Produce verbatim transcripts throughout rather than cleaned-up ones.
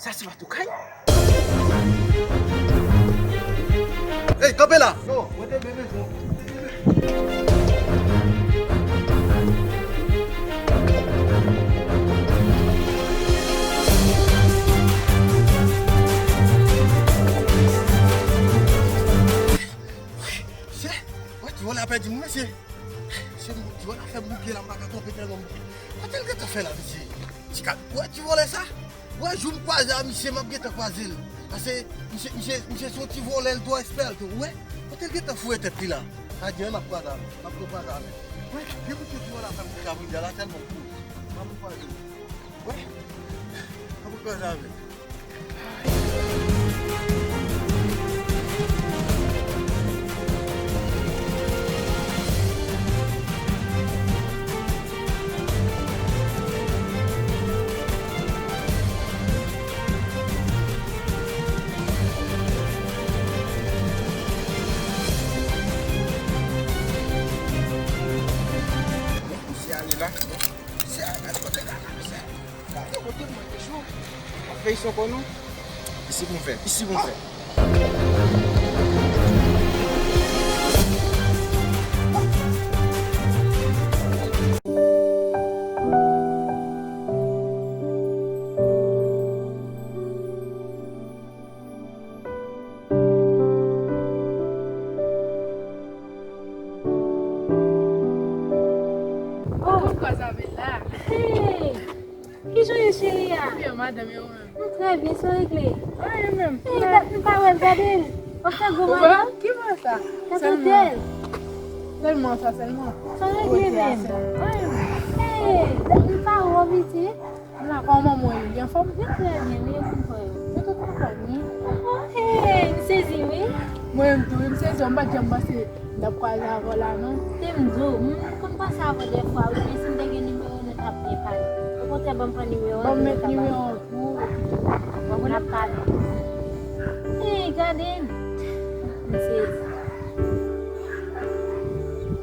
Sa se pa tou kay. Ey, kanpe la! Yo, mwen te byen bezwen. Mesye, wè, ti vòlè a pèdi m, mesye. Mesye, ti vòlè a fè m bouke la, m pa ka kanpe tèlman m bouke. Kote l gentan fè la, mesye? Ti ka, wè, ti vòlè sa? Wè, jou m kwaze a misye, m ap gentan kwaze l. Pase, misye, misye, misye se yon ti vòlè, l twò espè l tou. Wè, kote l gentan foure tèt li la? Adye, m ap kwaze avè l, m ap kwaze avè l. Wè, gen moun ki di vòlè a fè m bouke a, m di a la tèlman m kouri. M ap kwaze l. Wè, m ap kwaze avè l. Misye ale la. Misye ale kote gade misye. Gade kote mwen te cho. Ap fè iso kò nou. Isi pou m fè. Isi pou m fè. Oh, mwen kwaze avè l la. Hey! Kijan w ye, cheri a? Byen, madanm, e ou menm? M trè byen, sa w regle? Anyen menm. Hey, dat nou pa wè l, gade l. Ou fè gwo madanm? Ki vwa sa? Gade l. Sèlman sa, sèlman. Sa w regle menm? Anyen menm. Hey, dat nou pa wè w, piti. M la, kòman manman w ye? Li anfòm? Li trè byen, wi, e moun pa yo? Yo tout anfòm, wi. Oh, hey, m sezi, wi. Mwen menm tou, wi, m sezi, m pa t janm panse n ap kwaze avè w la, non. Se m di w, m konn panse avè w dèfwa, wi, men si m te gen nimewo w, nou t ap byen pale. Okontrè, ban m pran nimewo w, nou t ap pale. Ban m met nimewo w tou, epi n ap pale. Hey, gade m. M sezi.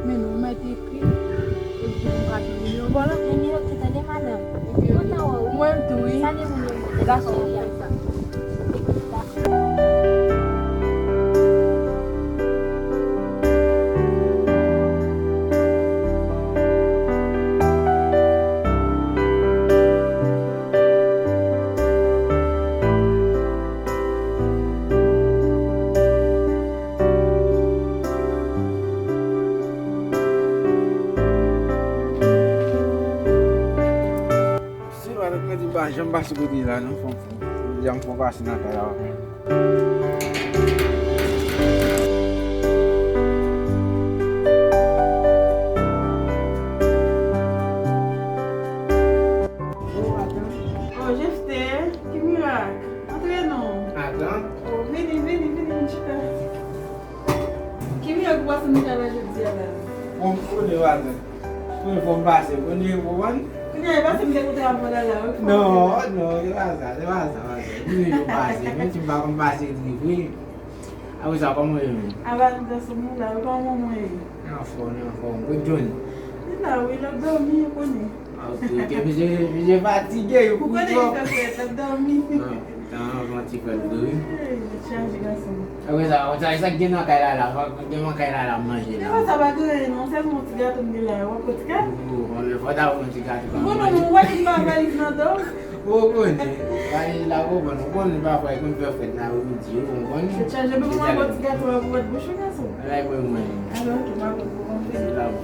Men nou mèt ekri, epi nou ka tounen yo, vwala. Men li oke, tande, madanm. Epi kontan wè w, wi. Mwen tou, wi. Salye moun yo, mwen. Dakò, cheri. Dakò. Se pa nan kredi m pa janm pase kote la non, fò m fè. Jodi a m fè yon pase nan kay la. Oh, Jefte, ki mirak! Antre non. Atann. Oh, vini, vini, vini, vin chita. Ki mirak ou pase nan kay la jodi a la? Bon, m konnen w atann. Konnen fò m pase, konnen w konprann. Kounye a, e pa si m te kontre avè w la, la, wi. Non, non, se pa sa, se pa sa, pa sa. Konnen fò m pase, menm si m pa konn pase, di vre. Apre sa, kòman w ye menm? Ava nou gason mwen la, wi, kòman mwen ye? Anfòm, anfòm. Kot Johnny? Li la, wi, l ap dòmi, ou konnen. Ah, ok, ok. Misye, misye fatige, yo kouri twòp. Ou konnen li fè frèt, l ap dòmi. Ah, tan an, yon ti frèt tou, wi. Ey, tèt chaje, gason. Apre sa, sa, sa k gen nan kay la, la? Sa k gen nan kay la, la, manje la? Se pa sa, pa gen anyen, non. Sèlman yon ti gato m gen la. W ap pran ti gato? Ou, bon, lè fò ta pran ti gato. Ou konnen, ou wè m pa valiz nan do. Ou konnen, valiz la, ou konprann, ou konnen pafwa, e konn fè frèt la, ou di, ou konprann. Tèt chaje, men kòman w ap pran ti gato a pou wèt bouch ou, gason? Ala, e mwen, mwen. Ala, ok, m ap pran pou mwen. Se la, bon.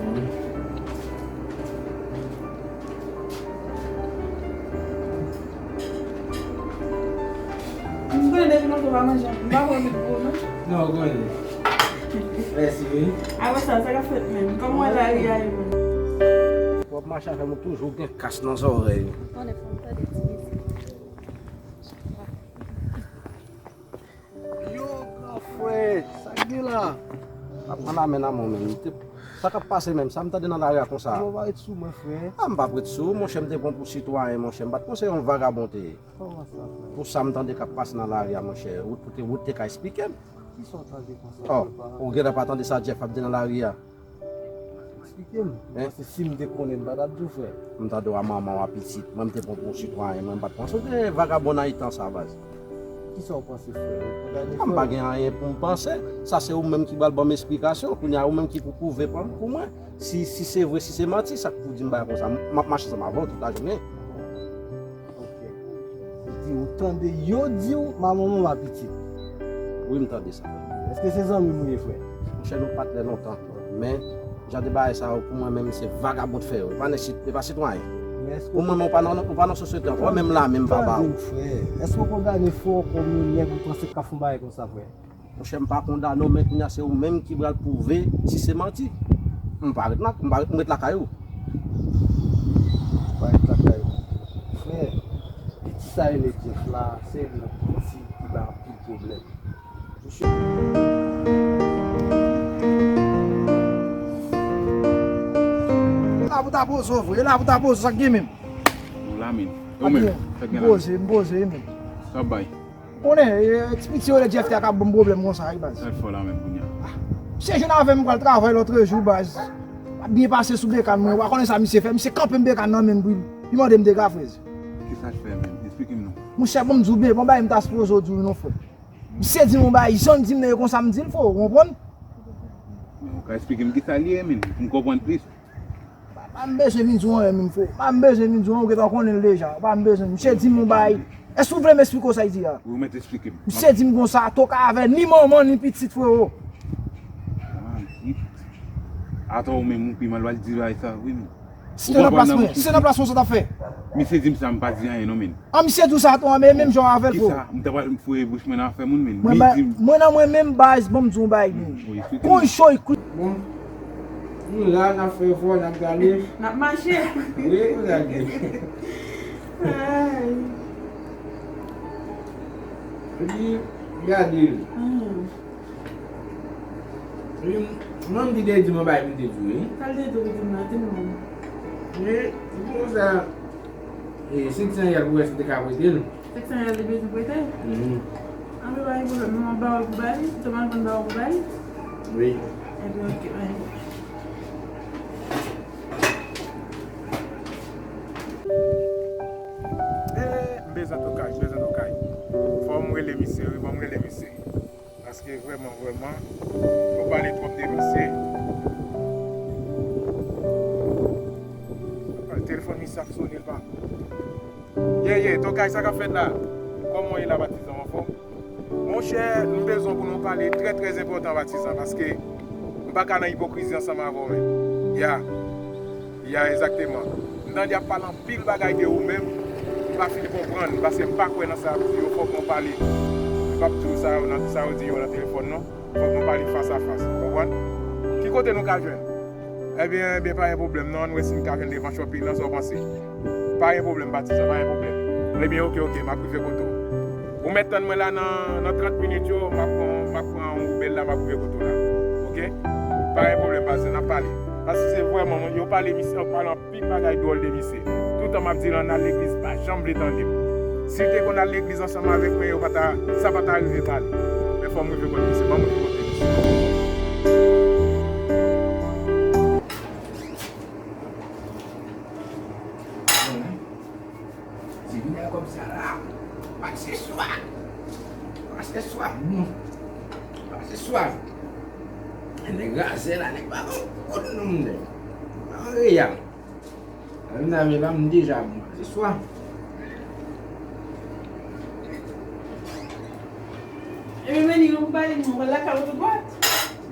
M konnen depi lontan w pa manje anpil, m pa wè w met gwo, non. Non, w konnen. Mèsi, wi. Apre sa, sa k ap fèt menm? Kòman w wè lari a ye menm? W ap mache avè m, ou toujou gen kas nan zòrèy ou. Konnen fò m tande ti mizik. Yo, gran frè, sa k gen la? Ap ann amèn amò menm. Sa k ap pase menm? Sa m tande nan lari a konsa? Yo, pa ret sou mwen, frè. A, m p ap ret sou ou, monchè, m te pran w pou sitwayen, monchè. M pa t panse yon vagabon te ye. Kòman sa, frè? Pou sa m tande k ap pase nan lari a, monchè. Ou, ou te, ou te ka esplike m. Kisa w tande konsa? Oh, ou gentan pa tande sa Jeff ap di nan lari a? Eksplike m. Paske si m te konnen, m pa t ap di w, frè. M tande w a manman w a pitit. Mwen, m te pran pou w sitwayen. Mwen, m pa t panse w te vagabon nan tan sa, baz. Kisa w panse, frè? Ou kondane, frè? M pa gen anyen pou m panse. Sa se ou menm ki pral ban m esplikasyon. Kounye a, ou menm ki pou pwouve pou mwen. Si, si se vre, si se manti, sa k pou di m bagay konsa? M ap mache ansanm avè w tout lajounen. Ok. Ou di, ou tande yo di w, manman w a pitit. Wi, m tande sa. Èske se zanmi m ou ye, frè? Monchè, nou patnè lontan. Men, jan de bagay sa yo, pou mwen menm, se vagabon k fè yo. E pa nèg sit-, e pa sitwayen. Pou mwen, men, ou pa nan, ou pa nan sosyete ankò, menm la, menm papa. Tande m, frè. Èske w kondane fò kòm yon nèg ou panse k ap fè yon bagay konsa, frè? Monchè, m pa kondane w, men kounye a se ou menm ki pral pwouve si se manti. M pa ret la, m pa ret, m ret lakay ou. Ou pa ret lakay ou. Frè, pitit sa rele Jeff la, se yon pitit ki ba anpil pwoblèm. Monchè. E la pou ta poze w, vre. E la pou ta poze w, sa k gen menm. Nou la, men. Yo menm, sa k gen la? M poze, m poze, wi, men. Sa bay. Konnen, e, ti piti yo le Jeff te a ka ban m pwoblèm konsa, wi, baz. Sa l fè w la menm kounye a? Ah, misye jwenn avè m, m pral travay lòtrejou, baz. M ap byen pase sou bekàn mwen. Ou pa konnen sa misye fè? Misye kanpe m bekàn nan men m pou li mande m dega frèz. Kisa l fè menm? Esplike m non. Monchè, bon, m di w byen, bon, bagay m ta sipoze w di w non, frè. Misye di m yon bagay, jan l di m nan e konsa m di l, frè, ou konprann? Men ou ka esplike m kisa l ye, men, pou m konprann plis. Pa, pa m bezwen vin di w anyen, menm, frè. Pa m bezwen vin di w anyen, ou gentan konnen l deja. Pa m bezwen. Misye di m yon bagay. Èske ou vle m esplike w sa l di a? Wi, ou mèt esplike m. Misye di m konsa, to ka avè ni manman, ni pitit, frero. Ah, pitit. Atò ou menm, ou pi mal, w al di bagay sa, wi, men. Si te nan plas mwen, si te nan plas mwen, sa w t ap fè? Misye di m sa, m pa di anyen, non, men. An, misye di w sa tou, an, men menm jan avè l, frè. Kisa? M ta pral foure bouch mwen nan afè moun, men. Mwen, li ba, di m, mwen nan mwen menm, baz, ban m di w yon bagay, men. Wi, esplike m. Konn choy kri. Bon, nou la, n ap fè efò, n ap gade. N ap mache. Wi, nou gade. Ay. Epi, gade l. Hmm. Wi, mwen m ki te di mwen bay pou te di wi. Sa l te di w pou di m nan, di m non. Wi, di konsa, e, senk san riyal pou wè si te ka prete l. Senk san riyal li bezwen prete? Mhm. Anben, pa gen pwoblèm, non, m ap ba w l pou bay li, si te mal konn ba w pou bay li. Wi. Enben, oke, bay. E, m bezwen tokay, m bezwen tokay. Fò m rele misye, wi, fò m rele misye. Paske vrèman, vrèman, yo pale twòp de misye. Telefòn misye ap sone, l pa. Ye, ye, tokay, sa k ap fèt la? Kòman w ye la, patizan, w anfòm? Monchè, m bezwen pou nou pale trè, trè enpòtan, patizan, paske m pa ka nan ipokrizi ansanm avè w, men. Ya. Ya, egzakteman. M tande y ap pale anpil bagay de ou menm, m pa fin konprann, paske m pa kwè nan sa y ap di yo, fòk nou pale. M p ap di w sa yo nan, sa yo di yo nan telefòn, non. Fòk nou pale fas a fas, ou konprann? Ki kote nou ka jwenn? Ebyen, ebyen, pa gen pwoblèm, non, ann wè si n ka jwenn devan shopping nan, sa w panse? Pa gen pwoblèm, patizan, pa gen pwoblèm. Ebyen, oke, oke, m ap rive kote w. Ou mèt tann mwen la nan, nan trant minit yo, m ap pran, m ap pran yon Uber la, m ap rive kote w la. Oke? Pa gen pwoblèm, patizan, n ap pale. Paske se vrèman, yo pale, misye, yo pale anpil bagay dwòl de misye. Toutan m ap di l ann al legliz, pa janm vle tande m. Si l te konn al legliz ansanm avèk mwen, yo pa ta, sa pa ta rive pale. Men fò m rive kote misye, ban m rive kote misye. Se vin a kòb sa la. Pase swa. Pase swa. Pase swa. Nèg razè la, nèg pa gon kout non, nèg. Pa reyal. Ann lave la, m deja bon. Pase swa. Ebyen, Meni, ou pale m, ou pral lakay ou tout dwat?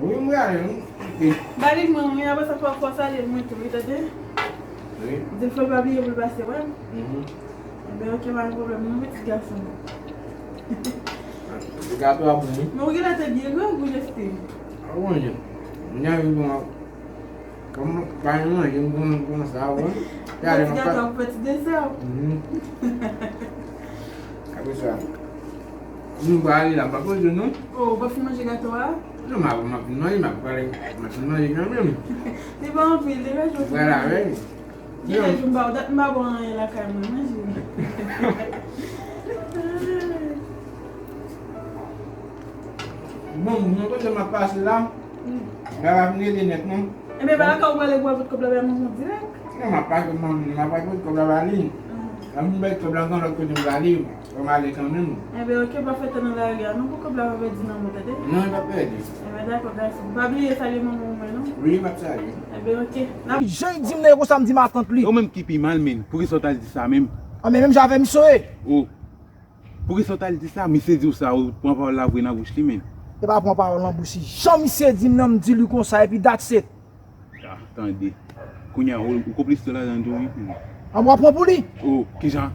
Wi, m prale, wi. Pale m, wi, apre sa, fò, fò w salye mwen tou, wi, tande? Wi. Di l fò l pa bliye pou l pase wè m. Mhm. Ebyen, oke, pa gen pwoblèm, non, pitit gason. Gato a bon, wi. Men ou genlè te byen grangou, Justin. A, bon, wi. Mwen anvi bon. Kòm pa gen manje, m konn, m konn sa, wi. Ti gato ak ti desè. Mhm. Apre sa, nou prale la, m pa poze non. Oh, ou pa fin manje gato a? Non, m ap, m ap fin manje, m ap prale, m ap fin manje kanmenm. Li pa anpil, li pa jwenn. Prale avè l. Genlè jou m pa, dat m pa bwè anyen lakay mwen, manje. Bon, mwen kote m ap pase la, m pa fin rete nèt non. Men pa lakay ou prale pou al pot kòb la bay manman w dirèk? Non, m ap pale, m ap pale pot kòb la ba li. Lè m bay kòb la, gen lòt kote m prale, fò m ale kanmenm. Enben, oke, pa fè tan nan lari a non, pou kòb la pa pèdi nan men w, tande? Non, li p ap pèdi. Enben, dakò, gason. Pa bliye salye manman w mwen non. Wi, m ap salye. Enben, oke. N ap Jan l di m nan e konsa m di matant li. Ou menm ki pi mal, menn. Poukisa w t al di sa menm? An, men menm jan avè misye ye. Oh. Poukisa w t al di sa? Misye di w sa, ou pran pawòl la voye nan bouch li menm. E pa pran pawòl nan bouch li. Jan misye di m nan, m di li konsa, epi that's it. Ah, tande. Kounye a, ou, ou konplis tou ladan tou, wi. An, w ap pran pou li? Oh, kijan?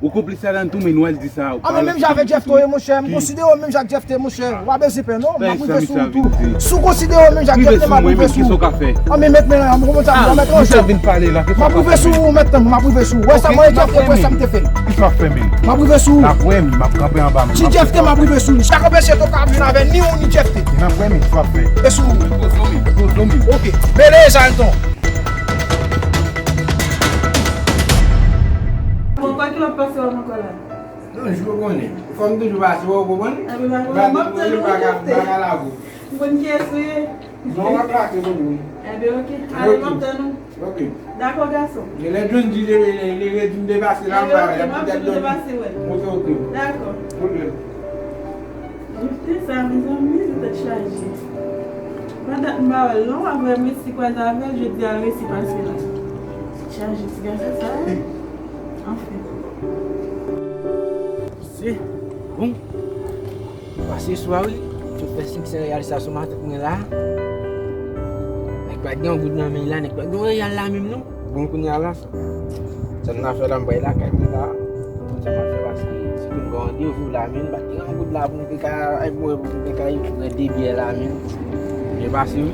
Ou konplis ladan tou, men ou al di sa. Ah, men menm jan avèk Jeff tou ye, monchè. M konsidere w menm jan ak Jeff te, monchè. W ap bezwen pè, non? M ap rive sou ou tou. Si w konsidere w menm jan ak Jeff te, m ap rive sou ou. Ah, men mèt men la, m konprann sa, m ap ranje. M ap rive sou ou, mèt tan, m ap rive sou ou. Wè sa mwen e Jeff te fè, sa m te fè. Kisa w ap fè, menm? M ap rive sou ou. N ap wè, menm. M ap kanpe anba, menm. Si Jeff te, m ap rive sou li. Chak anpeche to ka vin avè ni ou ni Jeff te. N ap wè, menm, kisa w ap fè. E sou ou. Ok. Mele Jalton. Bon, kwa ki lòt pase w ap ankò la? Non, jou konnen. Fò m toujou pase, w konprann? Enben, m ap tann ou, Jeff te. M konn kiyès ou ye. Non, w ap pase pou nou. Enben, oke. Ale, m ap tann ou. Ok. Dakò, gason. Genlè John di li, li, li redi m te pase la, m pa wè. Enben, oke, m ap tann ou te pase wè. Ok, ok. Dakò. Ok. Jefte sa, mezanmi, se tèt chaje. Pa dat m pa wè l non, m ap vrèman resi kwaze avè l, jodi a l resi pase la. Tèt chaje, ti gason sa, wi. Anfen. Se bon. Pase swa wi. Tout fè siksè reyal sa sou matant mwen la. Nèg pa t gen yon goud nan men l la, nèg pa t gen yon reyal la menm non. Bon, kounye a la, sa n ap fè la, m pral lakay mwen la. M konn sa m ap fè paske si tou m gen randevou la, men m pa t gen yon goud la pou m te ka, ay, pou m te ka pran de byè la, men. Byen pase wi.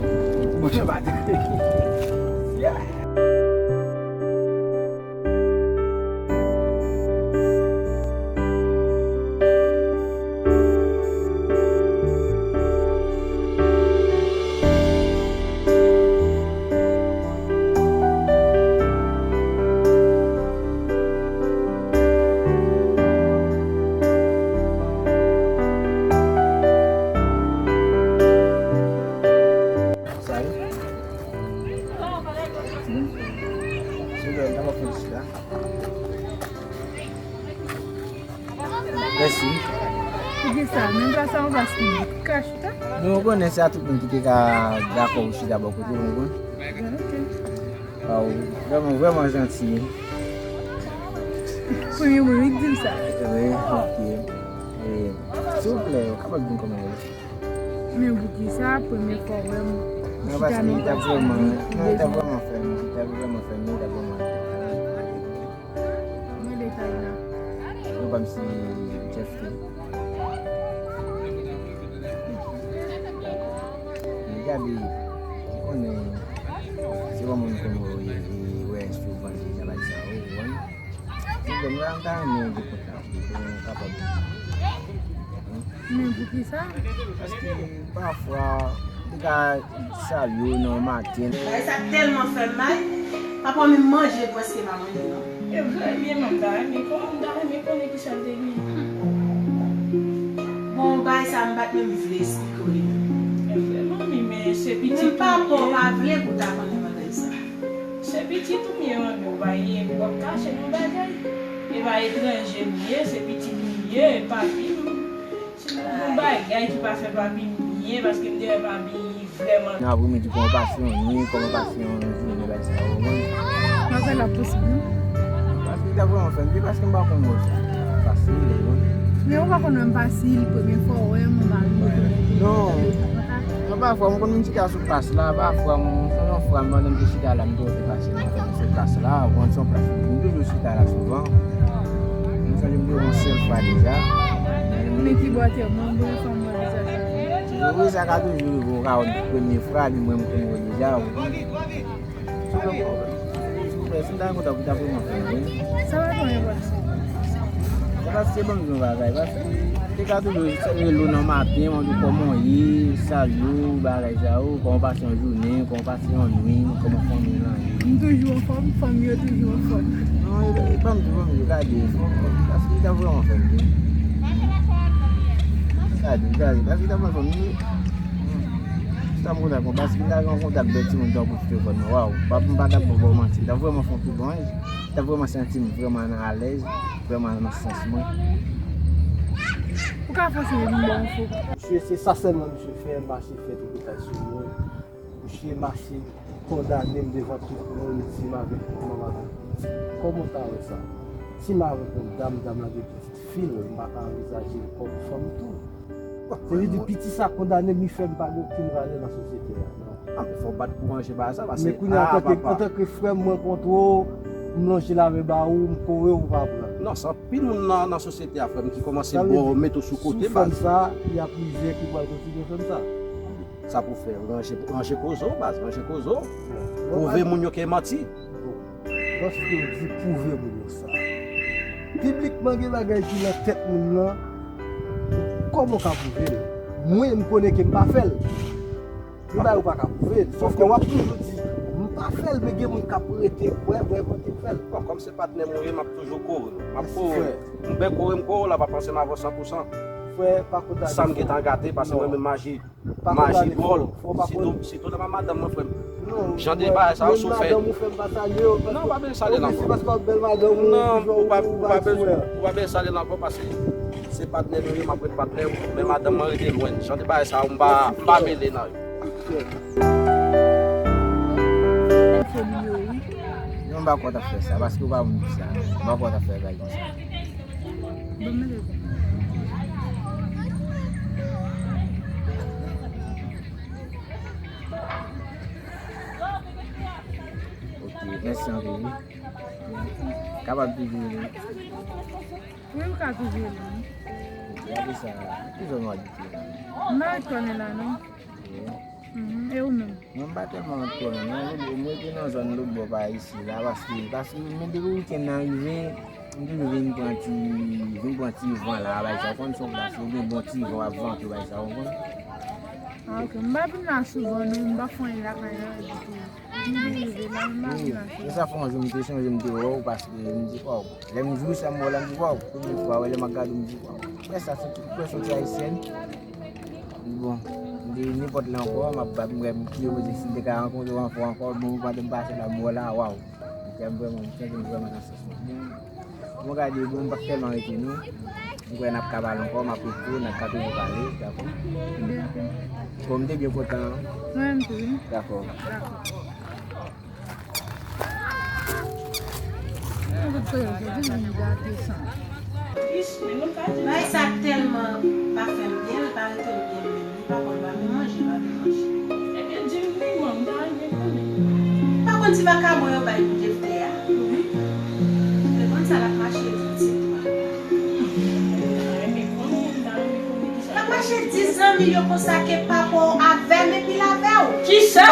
Bon, jan pa te. Yeah. Mèsi. Poukisa? Menm pa sa, yon plas ki kach ou ta? Nou konnen se a tout moun ki te ka dakò ou chita bò kote nou, konprann? Waw, vrèman, vrèman janti. Premye moun wi k di m sa. Wi, ok. E, silvouplè, ou kapab di m kòman ou ye? Men poukisa premye fwa w wè m? Non, paske li t ap vrèman, non, li t ap vrèman fè m, li t ap vrèman fè m, li t ap vrèman fè m. Mwen detay la. Mwen pa m si Jeff te. Men gade, ou konnen, se yon moun konn wè, wè souvan deja bagay sa yo, ou konprann? Silvouplè, mwen ta renmen gen kontak ou, pou nou kapab. Men poukisa? Paske pafwa, m te ka salye w nan maten. Bagay sa tèlman fè m mal, papa m menm manje prèske pa manje non. E vre, byen, m ta renmen konnen, m ta renmen konnen kisa l te gen. Bon, bagay sa m pa t menm vle eksplike w li menm. E vre, manmi, men se pitit ou ye. Menm papa w pa vle pou w ta konnen bagay sa. Se pitit ou m ye, manmi, ou pa ye, w ap kache nou bagay. E pa etranje m ye, se pitit ou m ye, e papi m. Se yon bon bagay ki pa fè papi m byen, paske m te wè papi vrèman. Nan apremidi, pou yon pase yon nwi, kòman pase yon jounen, bagay sa yo, man. Mwen kwè l ap posib, non? Paske li ta vrèman fè m byen, paske m pa konn wè sa. Fasil, non? Men ou pa konn wè m fasil, premye fwa w wè m, ou pa vin rekonèt li. Non. Nan pafwa, mwen konn vin chita sou plas la, pafwa, mwen, yon fwa, mwen menm te chita la, m te wè te pase nan sou plas la, mwen se yon plas, m toujou chita la souvan. Mwen chanje m te yon sèl fwa deja. Men ki bò atè, mwen, mwen fè mwen deja. Wi, sa ka toujou rive, ou ka wè premye fwa, epi mwen, m konn wè deja. Silvouplè, silvouplè, si m ta gen kontak ou, ta vrèman fè m byen. Sa pa gen yon enpòtans. Se paske ban m di yon bagay, paske te ka toujou rele w nan maten, mande w kòman w ye, salye w, bagay sa yo, kòman w pase yon jounen, kòman w pase yon nwi, kòman fanmi w lan ye. M toujou anfòm, fanmi yo toujou anfòm. Non, e, e ban m di fanmi yo, gade, paske li ta vrèman fè m byen. Gade, gade, paske li ta vrèman fè m byen. Sa m kontan konn, paske m ta gen yon kontak bèl timoun tankou Stefan nan. Waw, pa, m pa t ap ba w manti. Li t ap vrèman fè yon pi bon ij. Li t ap vrèman santi m vrèman nan alèz, vrèman nan sans mwen. Ou ka fòse li vin ba w yon fo. Mesye, se sa sèlman misye fè, mache fè tripotay sou mwen. Misye mache kondane m devan tout moun, li di m avèk manman avèk pitit. Kòman w ta wè sa? Si m avèk yon dam, dam la gen pitit fi l, m pa ka anvizaje l kòm fanm tou. Se vle di piti sa kondane m, li fè m pa gen okenn valè nan sosyete a, non. Ah, men fò w bat pou ranje bagay sa, paske, men kounye a, ah, antanke, papa, antanke frè m, mwen kontre w, m lonje lamen ba ou, m kore w, ou pa pran. Non, se anpil moun nan, nan sosyete a, frè m, ki kòmanse ba w, mete w sou kote, baz. Sou fanm sa, y a plizyè ki pral kontinye fanm sa. Sa pou fè, ranje, ranje koze w, baz, ranje koze w. Bon, pwouve moun yo ke manti. Bon, lòske w di pwouve moun yo sa, piblikman gen bagay ki nan tèt moun nan, kòman w ka pwouve l? Mwen, m konnen ke m pa fè l. Gen bagay ou pa ka pwouve l. Sòf ke w ap toujou di, m pa fè l, men gen moun k ap rete kwè, kwè, kwè ke m fè l. Bon, kòm se patnè m ou ye, m ap toujou kore w. M ap kore w. M byen kore m kore w la, pa panse m avè w san pou san. Frè, pa kondane. Sa m gentan gate, paske mwen menm maji. Maji dwòl. Sitou, sitou nan madanm mwen, frè m. Jan de bagay sa yo sou fè. Non, pa bezwen sale l ankò. Non, ou pa, ou pa bezwen, ou pa bezwen sale l ankò, paske se patnè nou ye, m ap ret patnè w. Men madanm mwen rete lwen. Jan de bagay sa yo, m pa, m pa mele nan yo. Non, m pa kwè w t ap fè sa, paske ou pa moun konsa. M pa kwè w t ap fè bagay konsa. Bon, mwen rete. Ok, mèsi anpil, wi. Kapab toujou rele m. Wi, ou ka toujou rele m. Ok, apre sa, ki zòn w abite la? M pa ret konnen la, non. Ok. Mhm, e ou menm? Mwen, m pa tèlman ret konnen, non. Mwen, mwen rete nan zòn lòt bò pa isi la, paske, paske men depi wikenn nan rive, m toujou vin pran ti, vin pran ti van la, bay sa, w konn se yon plas, ou gen bon ti van, w ap vante, bay sa, w konprann? Ah, ok. M pa vin la souvan, non, m pa fè anyen lakay la, ditou. M vin rive la, m pa vin la souvan. Wi, sa fè yon jou, m te chonje, m te wè w, paske m di, waw. Lè m jwe sa, m wè w la, m di, waw, premye fwa, wè, lè m ap gade w, m di, waw. Mwen sa, se tout pwès yon ti ayisyèn. Bon, m di, nenpòt lè ankò, m ap bat, m wè, m ki yo, si m te ka rankontre w ankò, ankò, bon, pandan m pase la, m wè w la, waw. M te vrèman, m santi m vrèman nan sans mwen. Bon, m gade, bon, m p ap tèlman rete, non. M kwè n ap ka pale ankò, m ap ret tou, n ap ka toujou pale, dakò? Bon, m te byen kontan. Mwen menm tou, wi. Dakò. Dakò. Bagay sa tèlman pa fè m byen, li pa rete m byen menm. Li pa konn pa vle manje, pa vle manje. Ebyen, di m wi, mwen, m ta renmen konnen. Pa konn ti vakabon yo bay pou Jefte a? Wi. Te konn sa l ap mache di ti twa. M ta renmen konnen, m ta renmen konnen kisa. L ap mache di zanmi l yo konsa ke papa w avè m epi l avè w. Kisa?